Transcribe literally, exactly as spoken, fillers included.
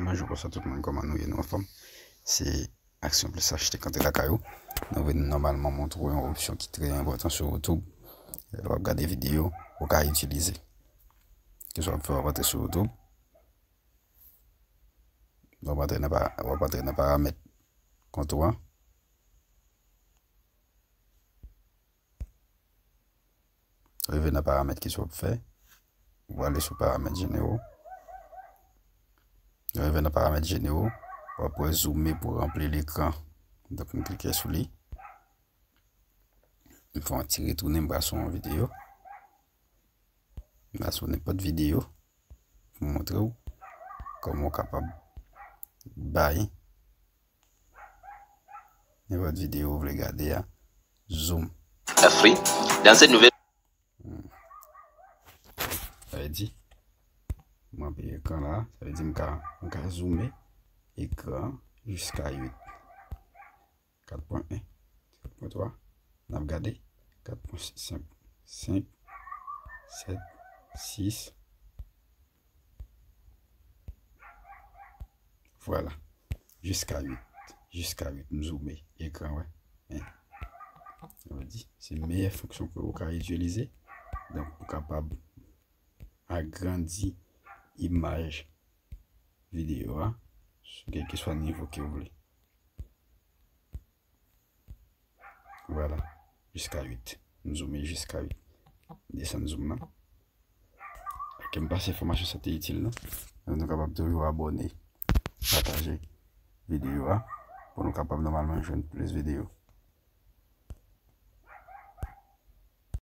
Bonjou, bonswa tout moun, kòman nou ye? Nou anfòm? Se Aksyon Plis H T k antre lakay ou. Nou vin nòmalman montre w yon opsyon ki trè enpòtan sou YouTube. Lè w ap gade videyo, ou ka itilize. Kisa w ap fè, w ap antre sou YouTube. W ap antre nan pa-, w ap antre nan paramèt kont ou an. Rive nan paramèt, kisa w ap fè? Ou prale sou paramèt jenero. Rive nan paramèt jenero, w ap wè zoome pou ranpli lekran. Donk, m klike sou li. M fè yon ti retounen, m pral sou yon videyo. M pral sou nenpòt videyo pou m montre w kòman w kapab bay nenpòt videyo ou vle gade a zoom. Free. Dans cette nouvelle. Hmm. Sa vle di, m anpe ekran la, sa vle di m ka, m ka zoome ekran jiska uit. Kat pwen en, kat pwen twa, n ap gade, kat pwen senk, senk, sèt, sis. Vwala. Jiska uit. Jiska uit. M zoome ekran, wè. Men, sa vle di, se meyè fonksyon ke ou ka itilize. Donk, ou kapab agrandi imaj videyo a sou kèlkeswa nivo ke w vle. Vwala, jiska uit. M zoome jiska uit. Desann zoom nan. Ke m panse enfòmasyon sa te itil nou. Nou kapab toujou abòne, pataje videyo a pou nou kapab nòmalman jwenn plis videyo.